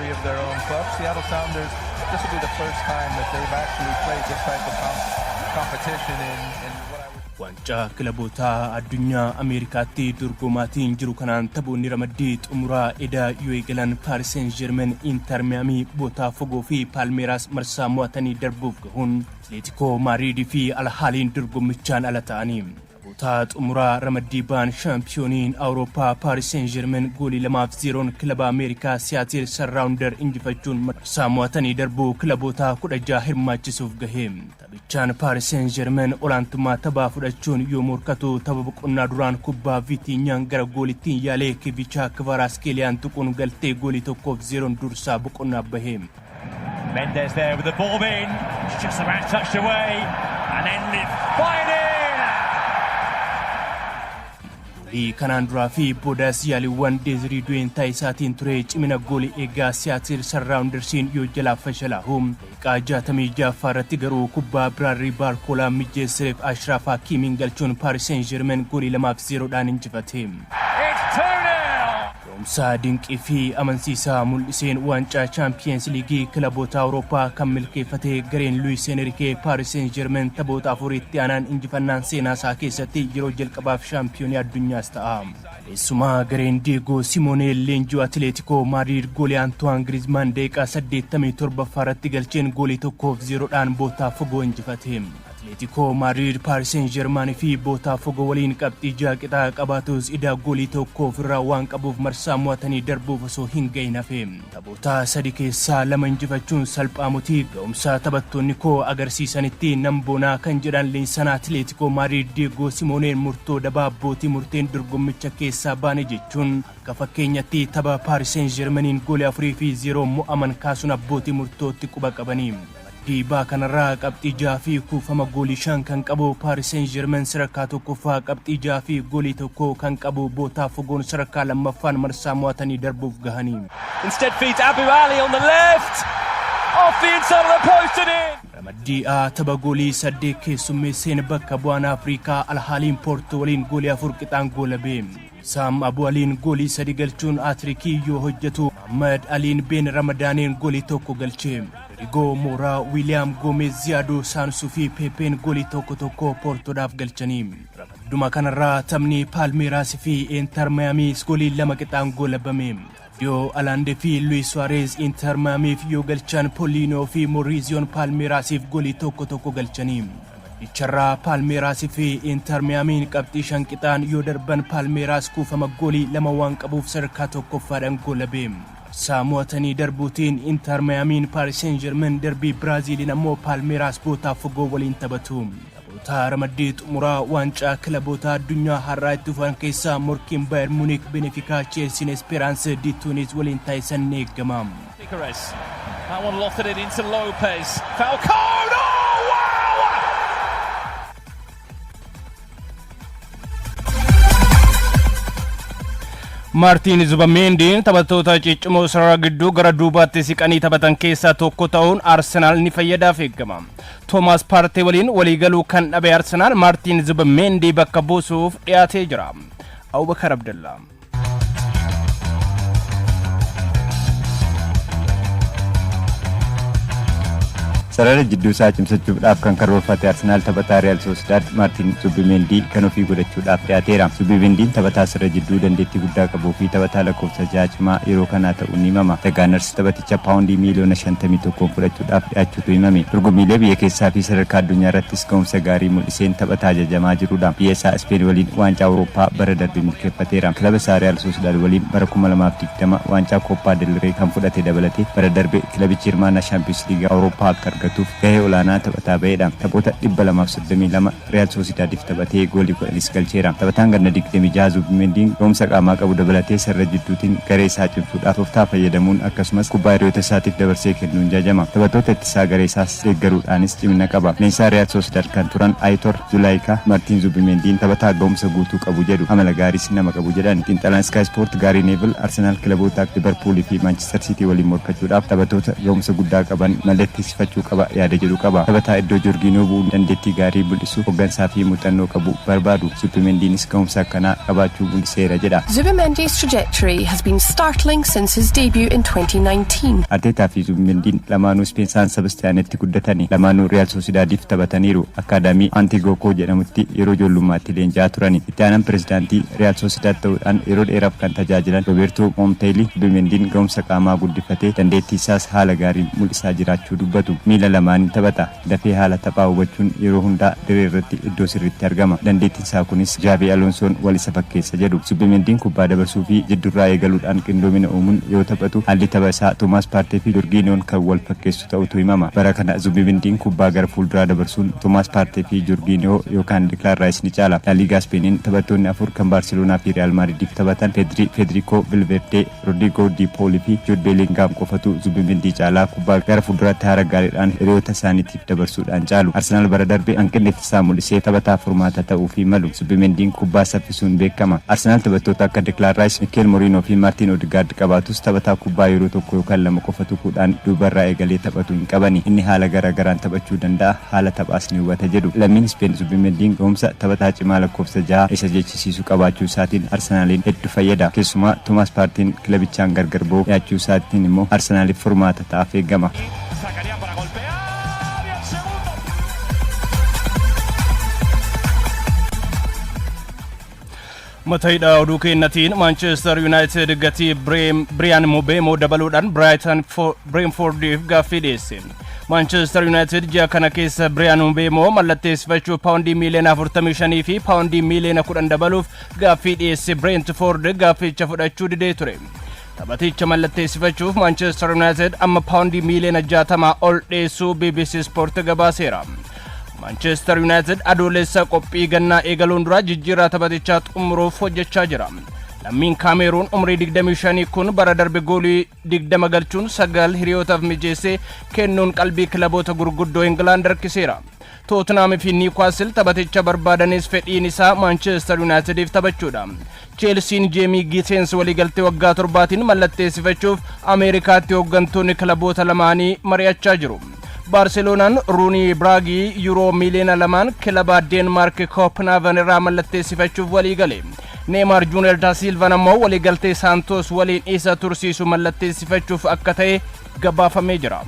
history of their own club. Seattle Sounders, this will be the first time that they've actually played this type of competition in what I would Waancaa kilaboota addunyaa Ameerikaatti dorgomaatiin jiru kanaan taphoonni ramaddii xumuraa edaa yoo eegalan, Paaris Seen Jeermen, Inter Miyaamii, Botaafogoo fi Paalmeeraas marsaa mo'atanii darbuuf gahuun, Atleetikoo Maadriidii fi Alhaaliin dorgommichaan ala ta'anii. Taphoota xumuraa ramaddii ba'an shaampiyooniin Awurooppaa Paaris Seen Jeermen goolii 2-0n kilaba Ameerikaa Siyaatil Sarraawundar injifachuun marsaa mo'atanii darbuu kilaboota 16 hirmaachisuuf gahe. Taphichaan Paaris Seen Jeermen olaantummaa taphaa fudhachuun yoo morkatu, tapha boqonnaa duraan kubbaa Viitiinyaan gara goolittiin yaalee Kivichaa Kvaratskheeliyaan tuquun galtee goolii 1-0n dursaa boqonnaa bahe. Mendes there with the ball in, it's just about touched away, and then fired in! Goolii kanaan duraa fi boodas yaaliiwwan Deezirii Du'een taayisaatiin ture cimina goolii eegaa Siyaatil Sarraawundarsiin yoo jalaa fashalaa'u, daqiiqaa 66ffaa irratti garuu kubbaa Biraadrii Baarkoolaa mijeesseef Ashraaf Hakiimiin galchuun Paaris Seen Jeermen goolii 2-0dhaan injifate. It's 2-0! Ga'umsa dinqii fi amansiisaa mul'iseen waancaa Chaampiyeens Liigii kilaboota Awurooppaa kan milkeeffate gareen Luis Enrique, Paaris Seen Jeermen, taphoota afuritti aanaan injifannaan seenaa isaa keessatti yeroo jalqabaaf shaampiyoonii addunyaas ta'a. Keessumaa gareen Diego Simoonee leenjii Atileetikoo Maadriid goolii Antoine Griezmann daqiiqaa 87ffaa irratti galcheen goolii 1-0dhaan Botaafogoo injifate. Atileetikoo Maadriid Paaris Seen Jeermaan fi Botaafogoo waliin qabxii 6 qixaa qabaatus, idaa goolii 1 ofirraa waan qabuuf marsaa mo'atanii darbuuf osoo hin gahin hafe. Taphoota sadi keessaa lama injifachuun salphaa miti, ga'umsa taphattoonni koo agarsiisanitti nan boonaa kan jedhan leenjisan Atileetikoo Maadriid Diego Simooneen, murtoo dabaa abbootii murteen dorgommicha keessaa baane jechuun akka fakkeenyatti tapha Paaris Seen Jeermaniin goolii 4-0 mo'aman kaasuun abbootii murtootti quba qabanii. Dhiibaa kanarraa qabxii 6 fi kuufama goolii 5 kan qabu Paaris Seen Jeermen sadarkaa tokkoffaa, qabxii 6 fi goolii 1 kan qabu Bootaafogoon sadarkaa lammaffaan marsaa mo'atanii darbuuf gahanii. Instead feeds Abu Ali on the left. Off the inside of the post and in. Ramaddii A tapha goolii 8 keessummeesseen bakka bu'aan Afrikaa Alhaaliin Poortoo waliin goolii 4 qixaan goolabe. Saam Abu Aliin goolii 3 galchuun aatirikii yoo hojjetu, Muhammad Aliin Been Ramadaaneen goolii 1 galche. Rigoo Mooraa, Wiiliyaam Goomez, Ziyaadoo Saansuu fi Peepeen goolii tokko tokko Poortoodhaaf galchanii. Ramadduma kanarraa taphni Paalmeeraas fi Inter Miyaamiis goolii 2 qixaan goolabame. Yoo Alaande fi Luis Suarez Inter Miyaamiif yoo galchan, Poliinoo fi Mooriiziyoon Paalmeeraasiif goolii tokko tokko galchanii. Ramadicharraa Paalmeeraas fi Inter Miyaamiin qabxii 5 qixaan yoo darban, Paalmeeraas kuufama goolii 2 waan qabuuf sadarkaa tokkoffaadhaan goolabe. Marsaa mo'atanii darbuutiin Inter Miyaamiin Paaris Seen Jeermen, darbii Biraaziiliin ammoo Paalmeeraas Bootaafoogoo waliin taphatu. Taphoota ramaddii xumuraa waancaa kilaboota addunyaa har'aa itti fufan keessaa morkiin Baayern Muuniik Benefikaa, Cheelsiin Esperance di Tunis waliin taasisan ni eegama. Piqueres. That one lofted it into Lopez. Falcone! Oh, wow! Maartiin Zubameendiin taphattoota ciccimoo sarara gidduu gara duubaatti siqanii taphatan keessaa tokko ta'uun Arsenaal ni fayyadaaf eegama. Toomaas Paartee waliin waliigaluu kan dhabe Arsenaal Maartiin Zubameendi bakka buusuuf dhiyaatee jira. Abubakar Abdallaa. Sarara jidduu isaa cimsachuudhaaf kan karoorfate Arsenaal taphataa Riyaal Soosidaad Maartiin Zubimeendii kan ofii godhachuudhaaf dhiyaateera. Zubimendiin taphataa sarara jidduu dandeettii guddaa qabuu fi taphataa lakkoofsa 6 cimaa yeroo kanaa ta'uun ni himama. The Gunners taphaticha paawundii miiliyoona 51 fudhachuudhaaf dhiyaachuutu himame. Dorgommiilee biyya keessaa fi sadarkaa addunyaa irrattis ga'umsa gaarii mul'iseen taphataa ajajamaa jirudha. Biyya isaa Ispeen waliin waancaa Awurooppaa bara darbe milkeeffateera. Kilaba isaa Riyaal Soosidaad waliin bara 2020 waancaa Kooppaa Del Rey kan fudhate dabalatee, bara darbe kilabichi hirmaannaa Shaampiyoons Liigii Awurooppaa akka argatuuf gahee olaanaa taphataa ba'edha. Taphoota 232 Riyaal Soosidaadiif taphatee goolii 10s galcheera. Taphataan ganna 26 Zubimendiin ga'umsa qaamaa qabu dabalatee sarara jidduutiin garee isaa cimsuudhaaf tooftaa fayyadamuun, akkasumas kubbaa hiriyoota isaatiif dabarsee kennuun jajama. Taphattoota ittisaa garee isaas deeggaruudhaanis cimina qaba. Leenjisaa Riyaal Soosidaad kan turan Ayitor Zulaayikaa Martiin Zubimendiin taphataa ga'umsa guutuu qabu jedhu. Amala gaariis nama qabu jedhan. Xiinxalaan Sky Sport Gaarii Neevil Arsenaal kilaboota akka Liverpool fi Manchester City waliin morkachuudhaaf taphattoota ga'umsa guddaa qaban mallatteessifachuu qaba. qaba yaada jedhu qaba. Taphataa iddoo Jorgiinoo bu'uun dandeettii gaarii mul'isu, hooggansaa fi muuxannoo qabu barbaadu. Zubimendiinis ga'umsa akkanaa qabaachuu mul'iseera jedha. Zubimendi's trajectory has been startling since his debut in 2019. Arteetaa fi Zubimendiin lamaanuu Speen Saan Sebastiyaanitti guddatani. Lamaanuu Riyaal Soosidaadiif taphataniiru. Akaadaamii Antigokoo jedhamutti yeroo ijoollummaatti leenji'aa turani. Itti aanaan pirezidaantii Riyaal Soosidaad ta'uudhaan yeroo dheeraaf kan tajaajilan Roberto Monteeli, Zubimendiin ga'umsa qaamaa guddifatee dandeettii isaas haala gaariin mul'isaa jiraachuu dubbatu. Miila lamaaniin taphata. Dafee haala taphaa hubachuun yeroo hundaa diree irratti iddoo sirriitti argama. Dandeettiin isaa kunis Jaabii Alonsoon wal isa fakkeessa jedhu. Zubimendiin kubbaa dabarsuu fi jiddurraa eegaluudhaan qindoomina uumuun yoo taphatu, haalli tapha isaa Toomaas Paartee fi Jorgiinoon kan wal fakkeessu ta'utu himama. Bara kana Zubimendiin kubbaa gara fuulduraa dabarsuun Toomaas Paartee fi Jorgiinoo yookaan Declan Rice ni caala. La Liga Speeniin taphattoonni afur kan Baarseloonaa fi Real Maadridiif taphatan, Pedri, Federico Valverde, Rodrigo Di Paul fi Jude Bellingham qofatu Zubimendii caalaa kubbaa gara fuulduraatti haala gaariidhaan hiriyoota isaaniitiif dabarsuudhaan caalu. Arsenaal bara darbe hanqinni ittisaa mul'isee taphataa furmaata ta'uu fi malu. Zubimendiin kubbaa saffisuun beekama. Arsenaal taphattoota akka Declan Rice, Mikel Merino fi Martin Odegaard qabaatus, taphataa kubbaa yeroo tokko yookaan lama qofa tuquudhaan duubarraa eegalee taphatu hin qabani. Inni haala garaa garaan taphachuu danda'a, haala taphaas ni hubata jedhu. Lammiin Speen Zubimendiin ga'umsa taphataa cimaa lakkoofsa 6 isa jechisiisu qabaachuu isaatiin Arsenaaliin hedduu fayyada. Keessumaa Toomaas Paartiin kilabichaan gargar ba'uu dhiyaachuu isaatiin immoo Arsenaaliif furmaata ta'aaf eegama. Sacaría para golpear y el segundo. Mataidha oduu keenyatiin, Maanchestar Yuunaayitid gatii Biriyaan Mubeemoo dabaluudhaan Biraaytan Bireenfoordiif gaaffii dhiyeesse. Maanchestar Yuunaayitid ji'a kana keessa Biriyaan Mubeemoo mallatteessifachuuf paawundii miiliyoona 45 fi paawundii miiliyoona 10 dabaluuf gaaffii dhiyeesse. Bireentfoord gaafficha fudhachuu didee ture. Taphaticha mallatteessifachuuf Maanchestar Yuunaayitid amma paawundii miiliyoona 60 ol dhiyeessuu BBC Sport gabaaseera. Manchester United Adoolessa qophii gannaa eegaluun dura jijjiirraa taphatichaa xumuruuf hojjechaa jira. Lammiin Kaameruun umrii 25 kun bara darbe goolii 20 galchuun sagal hiriyootaaf mijeessee kennuun qalbii kilaboota gurguddoo Ingilaand harkiseera. Tootenaam fi Niwkaastil taphaticha barbaadanis fedhiin isaa Manchester Unitediif taphachuudha. Cheelsiin Jeemii Giitens waliigaltee waggaa 7n mallatteessifachuuf Ameerikaatti hooggantoonni kilaboota lamaanii mari'achaa jiru. Baarseloonaan Ruunii Biraagii yuuroo miiliyoona 2n kilaba Deenmaark Kooppenhaaven irraa mallatteessifachuuf walii gale. Neemaar Juuniyer da Silvan ammoo waliigaltee Saantos waliin isa tursiisu mallatteessifachuuf akka ta'e gabaafamee jira.